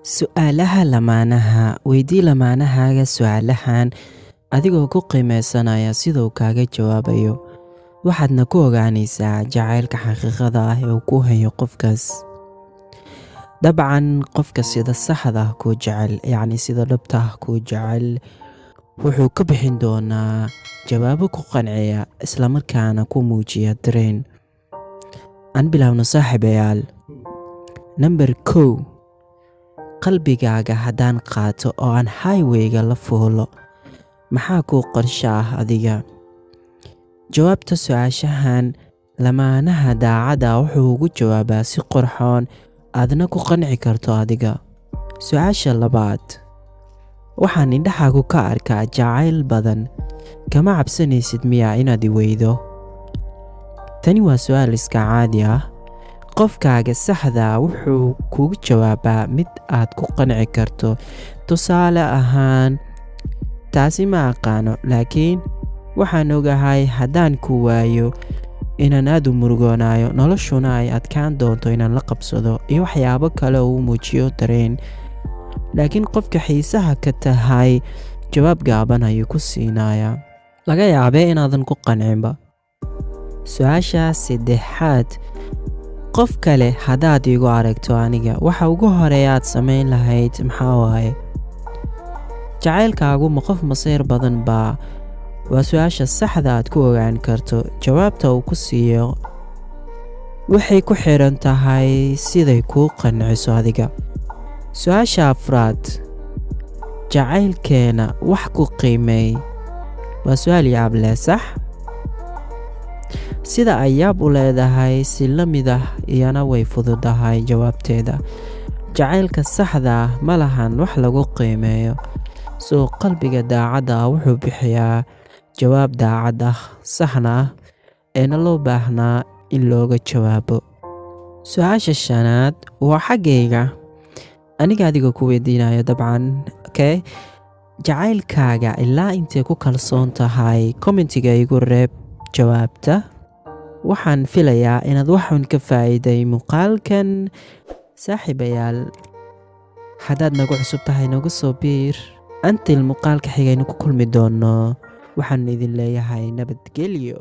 Su'aalaha lamaanaha. Weydii lamaanahaaga su'aalahan adigoo ku qiimeysanaya sida uu kaaga jawaabayo. Waxaadna ku ogaanaysaa jacaylka xaqiiqada ah ee uu ku hayo qofkaas. Dabcan, qofka sida saxda ah kuu jecel, yacni sida dhabta ah kuu jecel, wuxuu ka bixin doonaa jawaabo ku qanciya islamarkaana ku muujiya dareen. Aan bilaawno, saaxiibayaal. Number 1: qalbigaaga haddaan qaato oo aan highway-ga la fuulo, maxaa kuu qorshe ah adiga? Jawaabta su-aashahan, lamaanaha daacadda wuxuu ugu jawaabaa si qurxoon aadna ku qanci karto adiga. Su-aasha labaad: waxaan indhahaagu ka arkaa jacayl badan, kama cabsanaysid miyaa inaad i weydo? Tani waa su-aal iska caadi ah. Qofkaaga saxda wuxuu kugu jawaabaa mid aad ku qanci karto. Tusaale ahaan, "Taasi ma aqaano, laakiin waxaan ogahay haddaan ku waayo inaan aad u murugoonayo, noloshuna ay adkaan doonto inaan la qabsado," iyo waxyaabo kale oo uu muujiyo dareen. Laakiin qofka xiisaha ka tahay jawaab gaaban ayuu ku siinayaa, laga yaabee inaadan ku qancinba. Su-aasha saddexaad: qof kale haddaad igu aragto aniga, waxa ugu horeeya aad samayn lahayd maxaa waaye? Jacaylkaagu ma qof masayr badan baa? Waa su-aasha saxda aad ku ogaan karto. Jawaabta uu ku siiyo waxay ku xiran tahay siday kuu qanciso adiga. Su-aasha afraad: jacaylkeena wax ku qiimeey. Waa su-aal yaab leh, sax? Sida ay yaab u leedahay si la mid ah iyana way fududahay jawaabteeda. Jacaylka saxda ah ma lahan wax lagu qiimeeyo. Soo qalbiga daacadda ah wuxuu bixiyaa jawaab daacad ah, saxna ah, eena loo baahnaa in looga jawaabo. Su-aasha shanaad waa xaggayga, aniga adiga ku weydiinayo dabcan. Okay, jacaylkaaga ilaa intay ku kalsoon tahay? Comment-iga igu reeb jawaabta. Waxaan filayaa inaad waxun ka faa'iiday muuqaalkan. Saaxiibayaal, haddaad nagu cusub tahay, nagu soo biir. Until muuqaalka xigaynu ku kulmi doono, waxaan idin leeyahay nabadgelyo.